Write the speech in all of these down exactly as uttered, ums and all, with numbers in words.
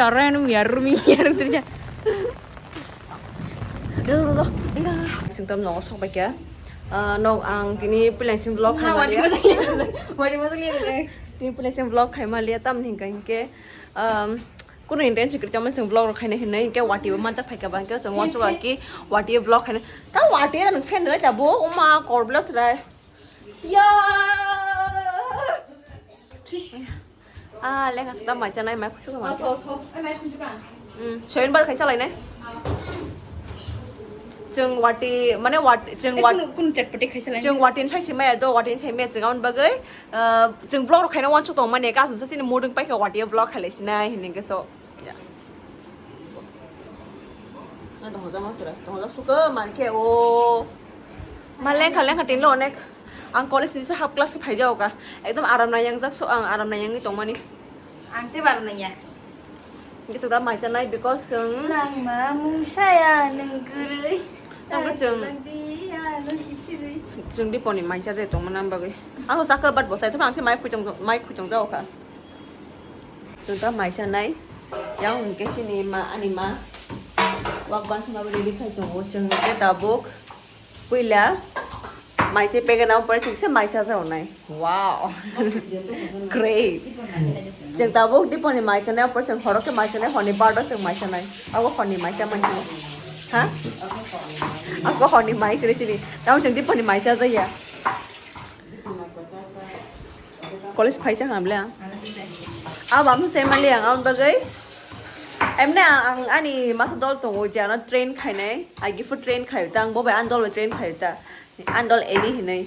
Taran miyar miyar terja. Singtam no sok baikya. Ah, no, ang tini puila sing vlog khaima liya. Wadi masuk liya. Tini puila sing vlog khaima liya tam hingka hingke. Um, kuno intention kiri tamo sing vlog rok khaina hinai hingke wati bo manjak phaika bangke sing wansu waki wati vlog khaina. Ta wati na fan rai ta bo uma kor blas rai. Ya. Ah, lekha sota mai chanai mai khusu ma. So, so. Ai, mai khusu ka? Hmm, soin bal khai chalai nai. Chwng wati, mane wat, chwng wat, kun, kun chatpati khai chalai. Chwng watin sai simaya do, watin sai me chwng amon bagwi, ah, chwng vlog rok khaina wansuk tong mani, kasum sa chini modung paikha wati vlog khailai sinai hinike so. Ya. Na tong hojak ma sura, tong hojak suka marke o. Ma lengkha lengkha tinlo onek. Ang college ni se half class ke phai jaoka. Ekdom aram na yang jak so ang aram na yang ni tong mani. Ang te bar na ya. Nge so da mai chanai because sung. Nang ma mung saya nang gurui. Tamo chwng. Nang di ya nang di kiri. Chwng di poni mai cha je tong mana bagwi. Ang saka bat bosai to ang se mai khui tong mai khui tong jaoka. Chwng ta mai chanai. Yang hwnkhe chini ma, ani ma. Wak bansuna bo ready khai tongo. Chwng hwnkhe tabuk puila mai se packet na pore chwng se mai cha jaonai. Wow. Great. Chwng tabuk diponi mai chanai, pore chwng horo khe mai chanai, honi bardo chwng mai chanai. Abo honi mai cha manjini. Ha? Abo honi mai chini chini. Tamo chwng diponi mai cha jaya. College phai chang hamle ang. Abo ang sai mali ang ang bagwi. Emne ang, ang ani masa dol tongo je ano train khainai. Agi fu train khayo ta ang bo bai an dol bai train khayo ta. An dol eni hinai.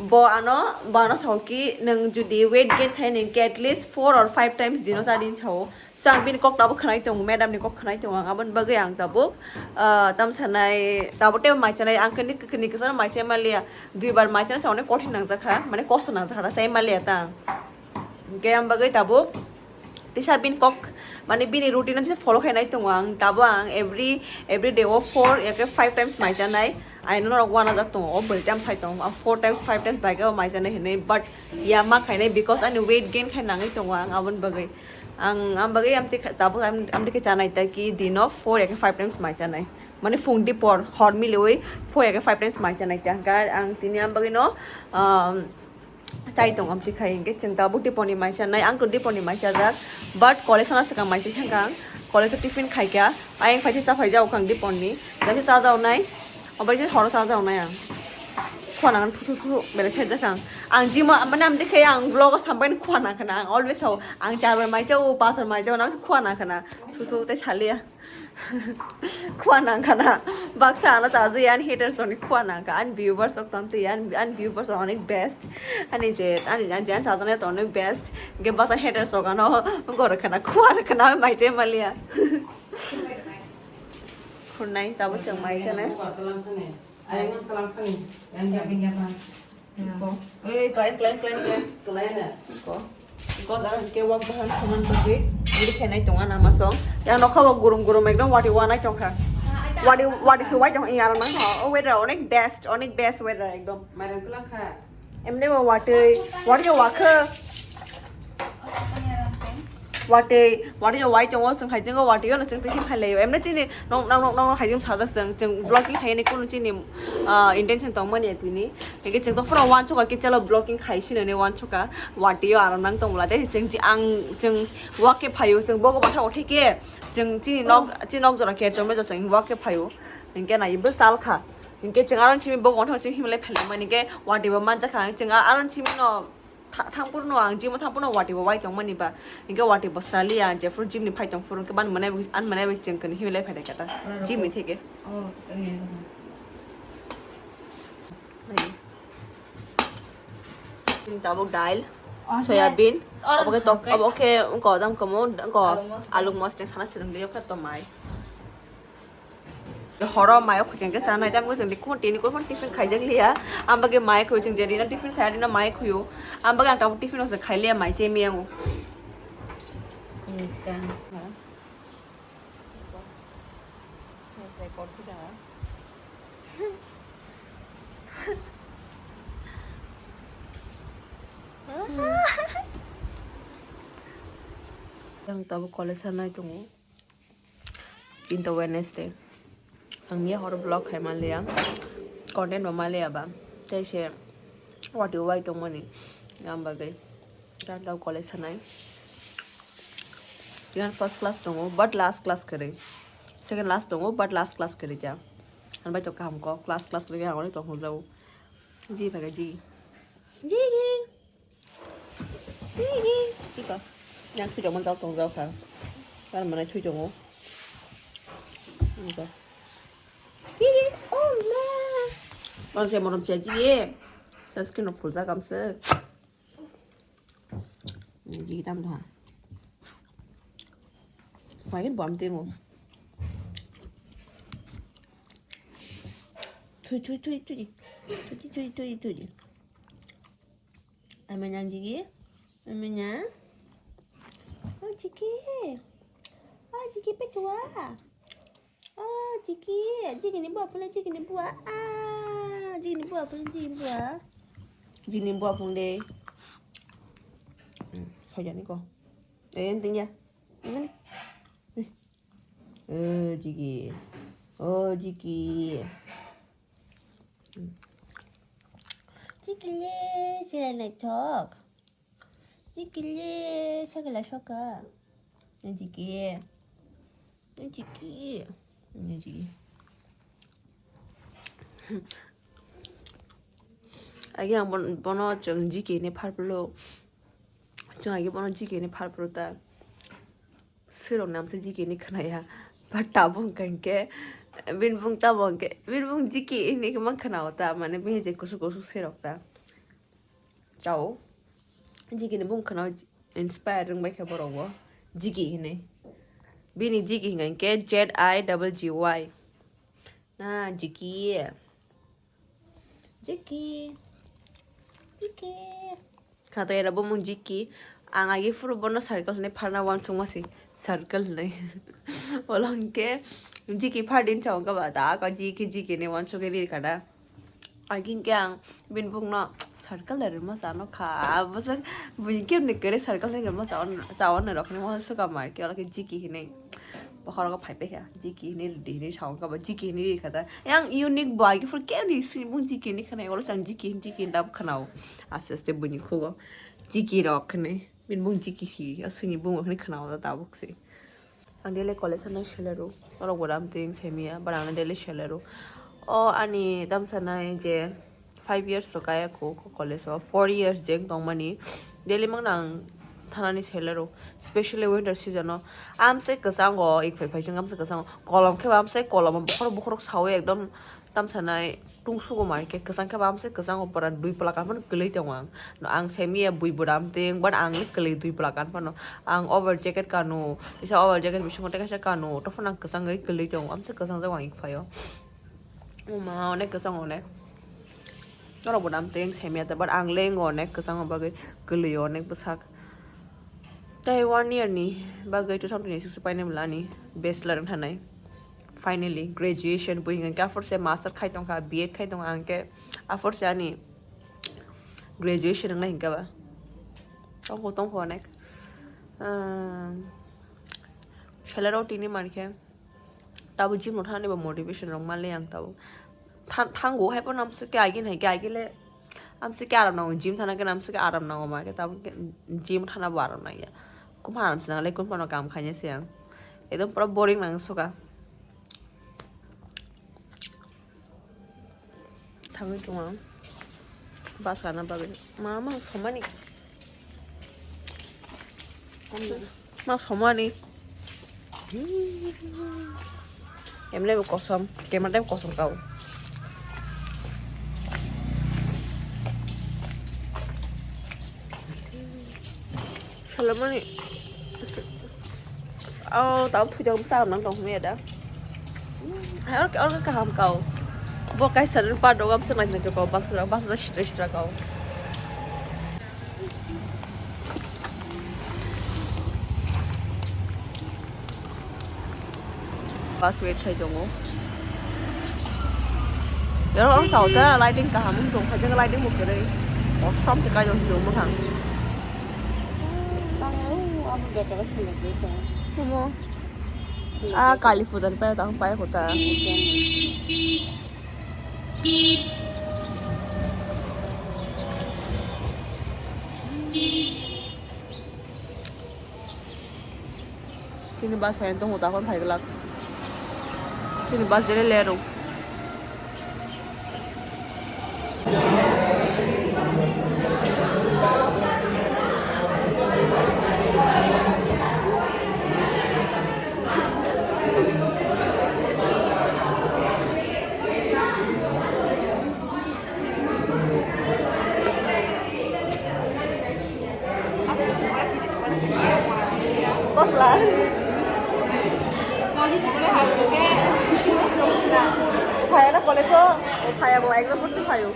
Bo ano, bo ano sao ki nang judi weight gain khai nang ke at least four or five times dino cha din sao. So ang bini kok tabuk khwnai tongo, madam ni kok khwnai tongo ang, aboni bagwi ang tabuk, ah, tam sanai, tabuk tei mai chanai, ang kini, kini kwcharo mai chai manliya, duibar mai chanai sa onek kothin nangjakha, mane kosto nangjakha, chai manliya ta ang. Hingke ang bagwi tabuk tisa bini kok, mane bini routine no tisa follow khainai tongo ang, tabuk ang every, every day o four ya khe five times mai chanai, aino norok uanajak tongo, o bwrwi tei ang sai tongo, ang four times, five times bai khe bo mai chanai hinwi, but ya ma khainai because ani weight gain khai nangwi tongo ang, aboni bagwi. Ang, ang bagwi amtwi kha-, tabuk am-, amtwi khe chanai ta ki dino four ya khe five times mai chanai. Mane phung dipor hor miliwi four ya khe five times mai chanai ta. Hwnkhe ang tini am bagwi no, um, chai tong amtwi khai hwnkhe chwng tabuk dipor ni mai chanai. Ang to dipor ni mai chajak. But college sana swkang mai chai thangkha ang. College o tiffin khaikha. Ayang phai se cha phai jao kang dipor ni. Jaise cha jao nai. Obo je horo cha jao nai ang. Khua nang thu thu thu bele sai jakha ang. Ang jimo mane amtwi khe ang vlog o sambai khua nang khana. Ang always sao ang char bar mai chao, pas bar mai chao, nang khua nang khana. Thu thu tei saliya. Khua nang khana. Baksa ano cha jaya ani haters rok ni khua nang kha. Ani viewers rok tam twi ani, ani viewers rok onek best. Ani je, ani, ani je, ani cha jana to onek best. Ge baksa haters rok ano gor khana, khua khana mai je maliya. Khurnai, tabuk chwng mai kheno. Ayang tlang thani. Yang yang yang. Ko. Oi, klai, klai, klai, klai. Klai na. Ko. Ko jara ke wak bahan saman bagwi. Ini khenai tonga nama song. Yang nokha wak gurum gurum ekdom wati wanai tongkha. Wati, wati suwai tong iya nang tho. Oh, weather onek best, onek best weather ekdom. Mairang tlang kha. Emne bo watwi, watwi wakhe. Watwi, watwi wai tongo, chwng hai jwngo watwi ono chwng twi phai laio. Emne chini nong, nong, nong, nong hai jwng sajak chwng, chwng vlogging khaini kuno chini, ah, intention tongmani tini. Hingke chwng to phura wansukha khe chalo vlogging khai sinani wansukha. Watwi o aram nang tongla tei chwng ji ang chwng wak khe phaio, chwng bogo batha othai khe chwng chini nok, chini nok jora khe chwng me chwng wak khe phaio. Hingke nai bwsal kha. Hinkhe chwng aro simi bo gonthang simi himlai phailai mani khe watwi bo manjakha. Chwng aro simi no tha-, thangphuru no ang gym o thangphuru no watwi bo wai tongmani ba. Hinkhe watwi bo sraliya, jephuru gym ni phai tongphuru hinkhe ban mwnai, an mwnai bai chwng khe himlai phailai kha ta. Gym ni theke. Oh, eh. Chwng tabuk dail, soya bean, obo khe tok, obo khe wngkha dam kwmwk, wngkha aluk mosdeng sana swrwng liya khe tomai. Horo mayo khuikhe chanai, tamo chwng de khon tini khon tiffin khaijak liya. Ambagwi mai khui chwng je dino tiffin khaya dino mai khuyo. Ambagwi ang tabuk tiffin o se khai liya mai che miyango. Yes ka. Ang tabuk college sanai tongo. Kinto Wednesday. Ang miya horo vlog khai manliya. Content bo maliya ba. Tei se wati wai tongmani. Ang bagwi. Ang tabuk college sanai. Yang first class tongo, but last class kwrwi. Second last tongo, but last class kwrwi ja. Ang bai to kaham ko, class class kwrwi ang ori tong hwnjago. Ji phaikha ji. Ji ji. Twi, twi, twi. Yang twi tongmani jak tong jak kha. Ar mane twi tongo. Twi, twi. Oh ma. Morom se, morom se, jigi. Sunscreen no phul jak am se. Jigi tam da. Wai bo am tengo. Twi, twi, twi, twi. Twi, twi, twi, twi, twi. Amenya jigi, amenya. Oh jigi, oh jigi petua. Oh jigi, jigi ni bua phone, jigi ni bua. Ah, jigi ni bua phone, jigi ni bua. Jigi ni bua phone de. Hmm, kau jadi ko. Eh, intinya. Ini. Eh, jigi. Oh jigi. Jigi le, sila naithok. Jigi le, sakala soka. Jigi. Jigi. Jigi. Agi ang bon-, bono chwng jigi ni pharplo. Chwng agi bono jigi ni pharplo ta. Swrwng namsa jigi ni khwnaya. But tabuk hwnkha hinkhe bini bung tabuk hinkhe bini bung jigi hinwi khe man khwnao ta, mane bini je kusu kusu swrwk ta. Chao. Jigi ni bung khwnao inspire wngbai khe borok bo. Jigi hinwi. Bini jigi hwnkha hinkhe Z I double G Y. Na jigi. Jiki. Jiki. Kha to era bo mung Jiki. Ang agi phuru bono circle hinwi pharna uansukma si. Circle hinwi. Olo hinkhe Jiki phar din chao kha ba da ka Jiki Jiki hinwi uansukwi ri kha da. Agi hinkhe ang bini bukno circle da rwma chano kha. Bwswk buini kebni kwrwi circle da rwma chao, chao nai rok hinwi uansukha ma khe olo khe Jiki hinwi. Bokhorogo phai paikha, Jiki hinwi rwdi hinwi sao kha ba, Jiki hinwi rwkha ta. Yang unique bo, agi phuru kebni sini bung Jiki hinwi khwnai, olo chang Jiki hin, Jiki hin dab khwnao. Aste aste buini khugo Jiki rok hinwi, bini bung Jiki si, aswkni bung hinwi khwnao ta tabuk se. Ang daily college no selero, norok bo ram ting semiya, but ang daily selero. O ani tamsa nai je, five years rok kaya kho, kho college o, four years jeng tongmani. Daily mang nang thanani selero, specially winter season o. Amse kwchango, ik phai phai chwng amse kwchango. Kolom khe ba amse kolom, bokhorok bokhorok sawi ekdom tamsanai tungsugo mai khe, kwchang khe ba amse kwchango pura dui pla kanphano kwlwi tongo ang. No, ang semiya bui bwdam ting, but ang le kwlwi dui pla kanphano. Ang over jacket kanu, isa over jacket bisingo tei kaisa kanu, tophano ang kwchangwi kwlwi tongo, amse kwchang jago ang ik phaio. Uma onek kwchang onek. Norok bo dam teng semiya ta, but ang lengo onek kwchangma bagwi kwlwi onek bwsak. Tei one year ni bagwi two thousand twenty-six painai bwla ani bachelor wng thanai. Finally graduation bo hinkhe aphor se master khai tongkha, B Ed khai tongkha, ang khe aphor se ani graduation wngnai hinkhe ba. Tongkho tongkho onek. Salary o tini mankhe. Tabo gym rok thani bo motivation rok manle ang tabo. Tha-, thango hai pono amswk khe agin hai khe agile amswk khe aram nango, gym thana khe amswk khe aram nango ma khe tabo khe gym thana bo aram nangya. Kum haram se nangle kum pono kam khaina se ang. Ekdom pura boring nang suka. Thangwi tongo bus kana bagwi. Ma, ma, somani. Ma, somani. Emle bo kosom. Camera time kosom kau. Salamani. Oh, tau phuja um sa nang tong me da. Hai, orke, orke kaham kau. Bo kaisa rin pa dogam se nang nang kau, bas, bas, bas, sitra, sitra kau. Bus wait khai tongo. Yoro ang sao ta lighting kaham wng tong kha, je lighting bo kwrwi. Kosom se kai jong si mwkhang. Kumo. Ah, Kali puja ni payo tang payo kota. Chini bus phai tong uta kon phai glak. Chini bus jere leru. Kosla. Phaya na college o, phaya bo exam porsi phayo.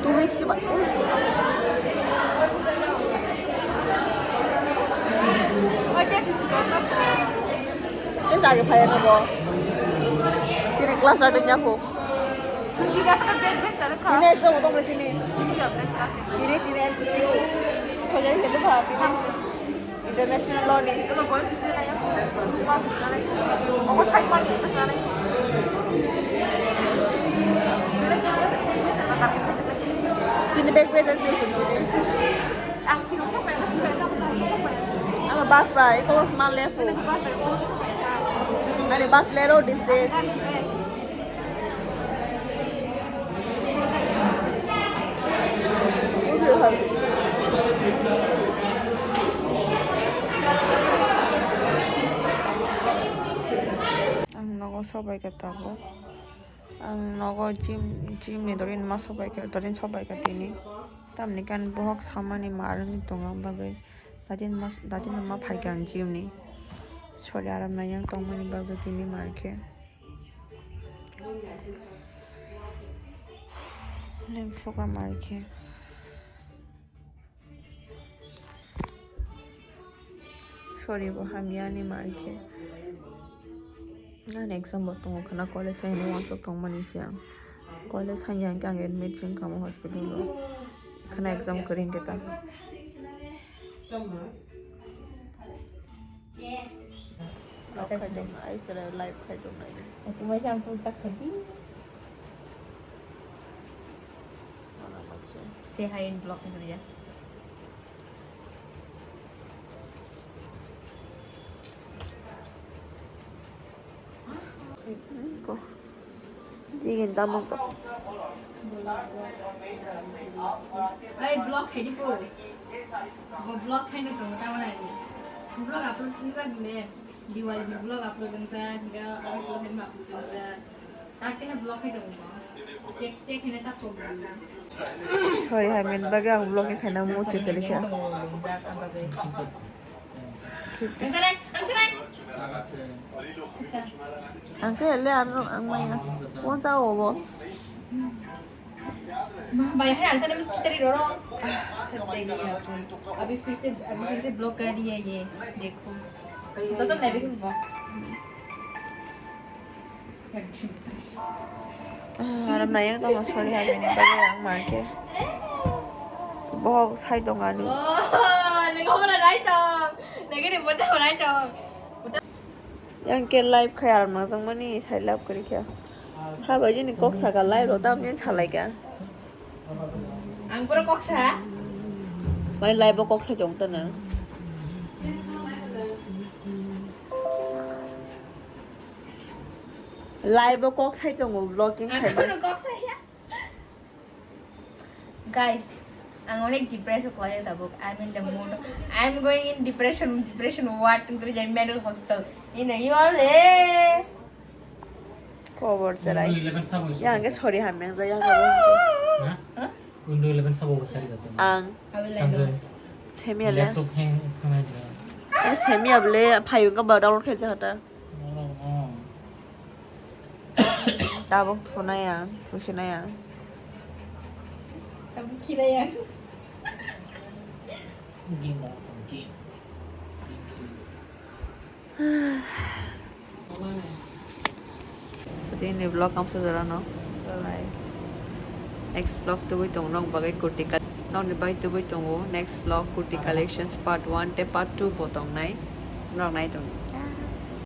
Two weeks ke baad. Tei jage phai na bo. Chini class rok ringya kho. Ini exam utang sini. Ini, ini exam. Chojai ke tu bha. International law ni. Tini bag bag ang sih sini. Ang bus ba, iko bus mal lefu. Ani bus lero these days. Ang nogo sobai ka tabuk. Ang nogo gym, gym ni dorin ma sobai ka, dorin sobai ka tini. Tamni kan bohok samani ma rwngwi tongo bagwi. Dadin ma, dadin ma phaikha ang gym ni. Sori aram nai yang tongmani bagwi tini ma rwkhe. Leng soka ma rwkhe. Sorry, bo hamya ni ma khe. Nang exam bo tongo khna, college hai no wansuk tongmani se ang. College hai yang khe ang admit se wngkha mo hospital o. Khna exam kwrwi hwnkhe ta. Vlog khai tong nai, chwrai live khai tong nai. Asumai sam tu tak khadi. Mana mache. Say hi in vlog ni ya. Ko. Digin tamang ko. Ai, vlog khai di ko. Bo vlog khai no tongo ta wala ni. Vlog upload ni ba gine. Diwali ni vlog upload wng jak, hingke aro vlog ni upload wng jak. Tak te vlog khai tongo. Check, check hene tak ko. Sorry, hai men bagwi ang vlog khai na mo check kali kya. Ang sarai, ang sarai. Ang khe le ano ang maya. Phone ta obo. भाई है आंसर में कितनी रो रो। सब देख लिया अपन। अभी फिर से, अभी फिर से ब्लॉक कर दिया ये। देखो। तो तो नहीं भी होगा। Aram nai ang tong sorry hai ni bagwi ang ma khe. Bohok sai tong ani. Oh, ni ko na nai to. Ni ke ni mo ta nai to. Yang ke live khai aram nang jang mani sai live kari khe. Sabai jini kok saka live ro tam jen salai ka. Ang pura kok sa. Mani live kok sa jong ta na. Live o kok sai tongo, vlogging khai. Ang kok sai ya. Guys, ang onek depressed o kwlai tabuk. I'm in the mood. I'm going in depression, depression ward, into the mental hospital. In the you all, eh? Khobor serai. Yang ke sorry hamya jaya. Window eleven sabo kari kasih. Ang. Semi ale. Laptop hang. Semi able phayu ka ba download khai jahata. Tabuk thunaya, thusinaya. Tabuk khiraya. Game, game. So tini vlog amsa jora no. Bye bye. Next vlog tubui tong nok bagwi kurti kal-, nok ni bagwi tubui tongo. Next vlog kurti collections part one te part two bo tong nai. So nok nai tong.